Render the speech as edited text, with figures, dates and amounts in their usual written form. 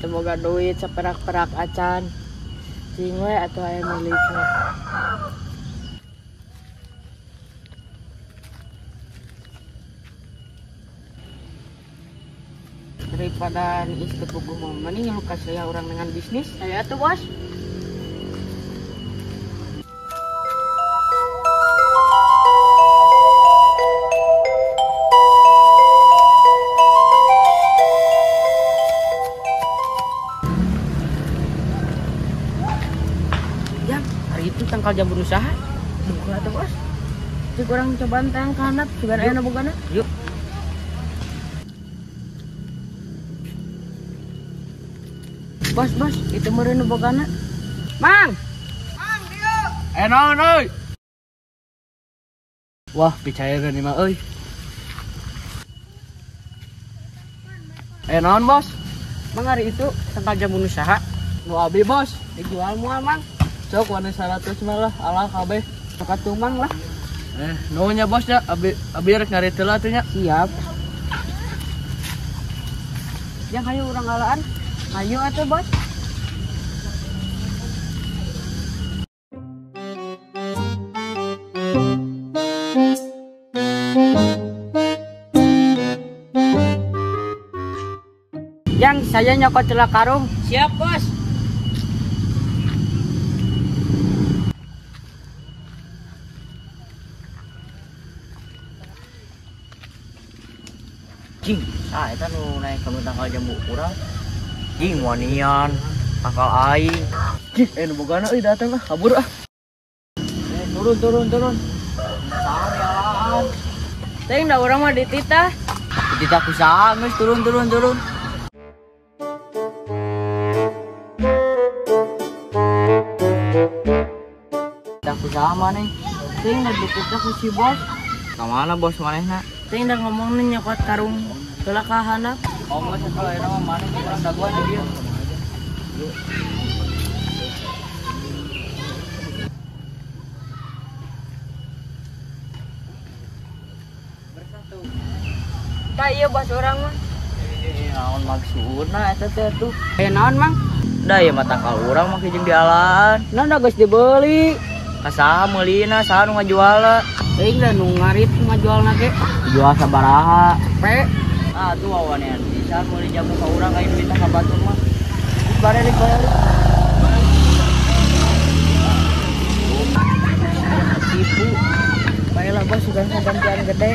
Teu boga duit saperak-perak acan. Cing we atuh aya milikna. Daripada niis teu puguh mah mending ngeluh ka saya urang dengan bisnis. Aya atuh bos. Jam, hari itu tangkal jambu usaha. Buka atuh bos. Cik urang cobaan tang ka handap sugan aya nu bogana. Yuk. Bos, bos, itu meureun nu bogana. Mang. Mang, dieu. Naon euy? Wah, picaereun ieu mah euy. Naon, bos? Mang, hari itu tangkal jambu nu saha? Nu abi, bos. Dijual moal, Mang. Sok wani 100 mah lah, alah kabeh. Sok atuh Mang lah. Nuhun nya bos nya, abi rek ngarit heula atuh nya. Siap. Yang hayu urang alaan. Ayo atuh bos. Yang saya nyokot celak karung. Siap bos. Cing, eta nu naik ka tangkal jambu urang. Cing wanian, tangkal aing. Cing, nu bogana euy datang ah, kabur ah. Turun turun turun. Saha dialaan? Teuing da urang mah dititah. Dititah ku saha geus turun turun turun. Dititah ku saha maneh? Teuing da dititah ku si bos. Ka mana bos manehna? Teuing da ngomongna nyokot karung heula ka handap. Oh, geus atuh ayeuna mah maneh urang dagoan di dieu. Tah ieu bos urang mah. Naon maksudna eta teh atuh? Naon, Mang? Da ieu mah tangkal urang make jeung dialaan. Naon da geus dibeli? Ka saha meulina, saha nu ngajualna? Teuing da nu ngarit ngajualna ge. Dijual sabaraha? Pe. Ah, tuh wawanean pisan meuli jambu ka urang aya duit ka batur mah. Barelik barelik. Tipu. Bae lah bos sugan gantian gede.